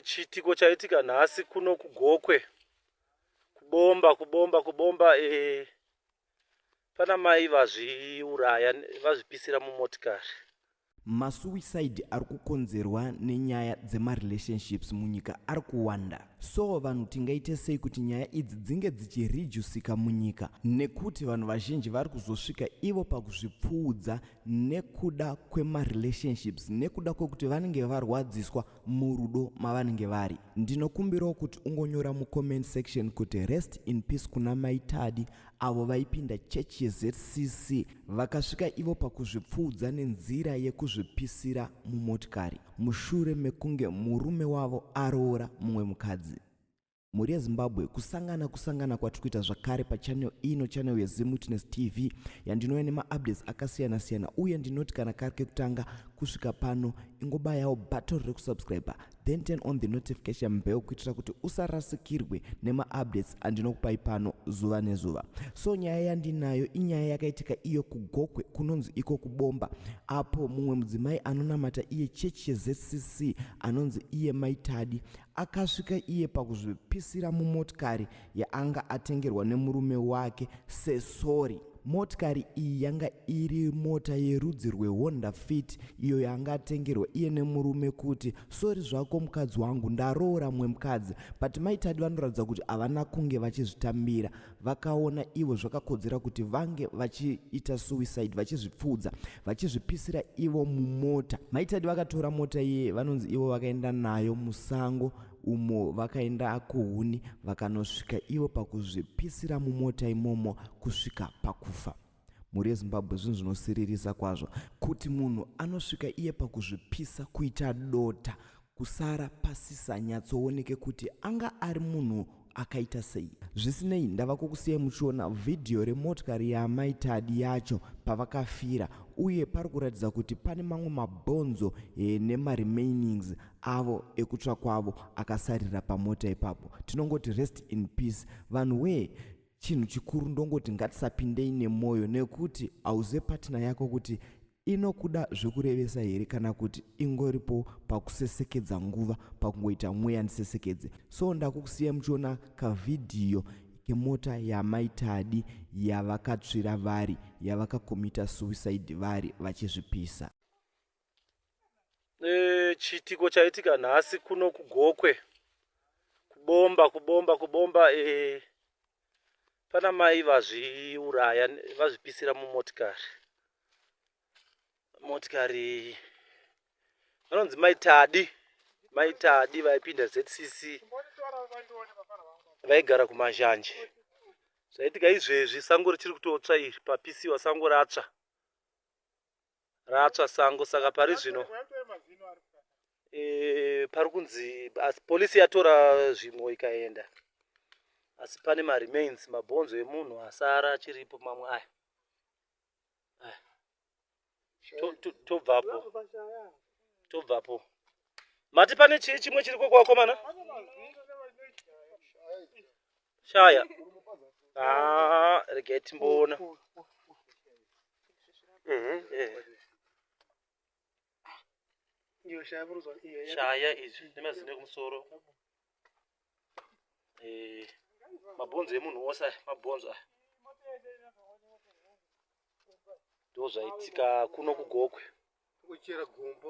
Chiitiko chaitika nhasi kuno kuGokwe kubomba kubomba kubomba e, pana mai vazviuraya vazvipisira mumotikari. Masuicide ari kukonzerwa nenyaya dzemarelationships munyika ari kuwanda. So vanhu tingaite sei kuti nyaya idzi dzinge dzichireducika munyika nekuti vanhu vazhinji vari kuzosvika ivo pakuzvipfuudza nekuda kwemarelationships nekuda kwekuti vanenge varwadziswa murudo mavanenge vari. Ndinokumbirawo kuti ungonyora mucomment section kuti rest in peace kuna mai Tadi avo vaipinda chechi yeZCC vakasvika ivo pakuzvipfuudza nenzira yekuzvipisira mumotikari mushure mekunge murume wavo aroora mumwe mukadzi. Mhuri yeZimbabwe, kusangana kusangana kwatiri kuita zvakare pachannel ino, channel yeZimwitness TV yandinouya nemaupdates akasiyana siyana, uye ndinoti kana kari kekutanga kusvika pano ingobayawo button rekusubscribe then turn on the notification bell kuitira kuti usarasikirwe nemaupdates andinokupai pano zuva nezuva. So nyaya yandinayo inyaya yakaitika iyo kuGokwe kunonzi iko kuBomba, apo mumwe mudzimai anonamata iye chechi yeZCC anonzi iye Maitadi Akasvika iye pakuzvipisira mumotikari yaanga atengerwa nemurume wake sesori. Motikari iyi yanga iri mota yerudzi rweHonda Fit iyo yaanga atengerwa iye nemurume kuti sori zvako mukadzi wangu ndaroora mumwe mukadzi. But Mai Tadi vanoratidza kuti havana kunge vachizvitambira. Vakaona ivo zvakakodzera kuti vange vachiita suicide vachizvipfuudza vachizvipisira ivo mumota. Maitadi vakatora mota iye vanonzi ivo vakaenda nayo musango umo vakaenda kuhuni vakanosvika ivo pakuzvipisira mumota imomo kusvika pakufa. Mhuri yeZimbabwe zvinhu zvinosiririsa kwazvo kuti munhu anosvika iye pakuzvipisa kuita dota kusara pasisanyatsooneke kuti anga ari munhu akaita sei. Zvisinei ndava kukusiyai muchiona vhidhiyo remotikari yaamai Tadi yacho pavakafira uye pari kuratidza kuti pane mamwe mabhonzo e, nemaremainings avo ekutsva kwavo akasarira pamota ipapo. Tinongoti rest in peace vanhu wee. Chinhu chikuru ndongoti ngatisapindei nemoyo nekuti hauzive partner yako kuti inokuda zvekurevesa here kana kuti ingoripo pakusesekedza nguva pakungoita mweya ndisesekedze. So ndakukusiyai muchiona kavhidhiyo kemota yamai Tadi yavakatsvira vari yavakakomita suicide vari vachizvipisa. E, chiitiko chaitika nhasi kuno kuGokwe kubomba kubomba kubomba e, pana mai vazviuraya vazvipisira mumotikari motikari vanonzi mai Tadi mai Tadi vaipinda ZCC vaigara kumazhanje zvaitika izvezvi sango richiri kutotsva iri papisiwa sango ratsva ratsva sango saka pari zvino e, pari kunzi asi polisi yatora zvimwe ikaenda asi pane maremains mabhonzo emunhu asara achiripo mamwe aya aya tobvapo tobvapo mati pane chii chimwe chiri koko vakomana shaya ah, regai timboona Shaya izvi nemazino ekumusoro. Eh, mabhonzo emunhu wose aya, mabhonzo aya. Ndozvaitika kuno kuGokwe. Kuchera gomba.